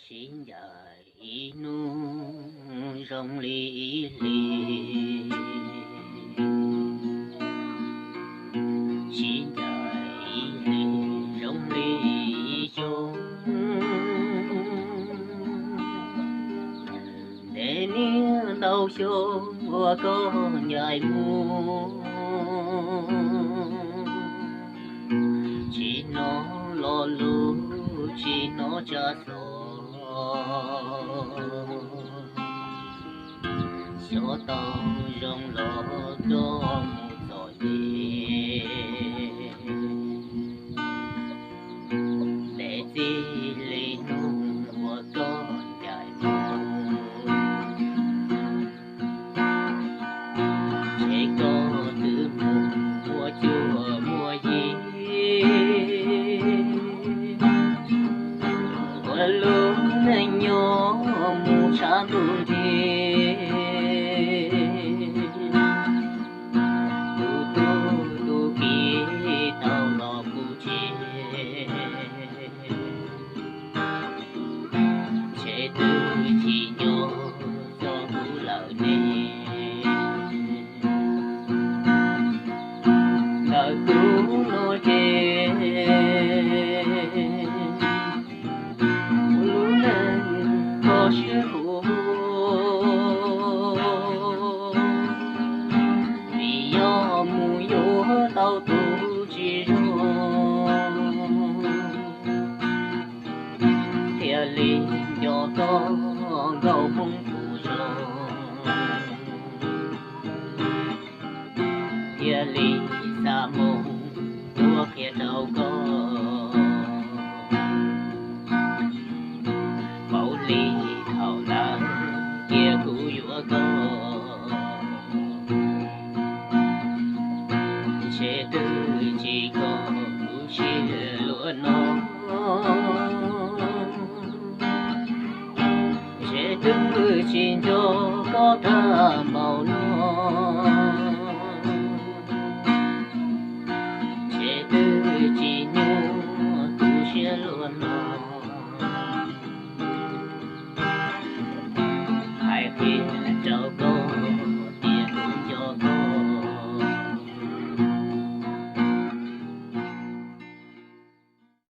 Sib ncaim ib hnub zoo li ib hlis, sib ncaim ib hlis zoo li ib xyoo. Ntev niaj ntau xyoo uas koj ncaim mus, tsis hnov lo lus, tsis hnov tsab xov. Xyov tau zoo los koj mus txom nyem. Ntev txij li hnub uas koj ncaim mus, ntshe koj twb mus muaj cuab muaj yig, ua lub neej nyob mus tshaj ntuj nrig. Tus tub tus ki tau los kuv tsev, ntshe twb tsis nco txog kuv lawm ne. Ntawm kuv no ces kuv lub neej kho siab kuv, vim yog mus yuav tau tus tsis zoo, thiaj li nco koj nkauj Hmoob kuv zoo, thiaj li xa moo tuaj qhia rau koj. Paub li thaum ntawd cia kuv yuav koj, ntshe twb tsis kho kuv siab luaj no, ntshe twb tsis nco koj tag npaum no.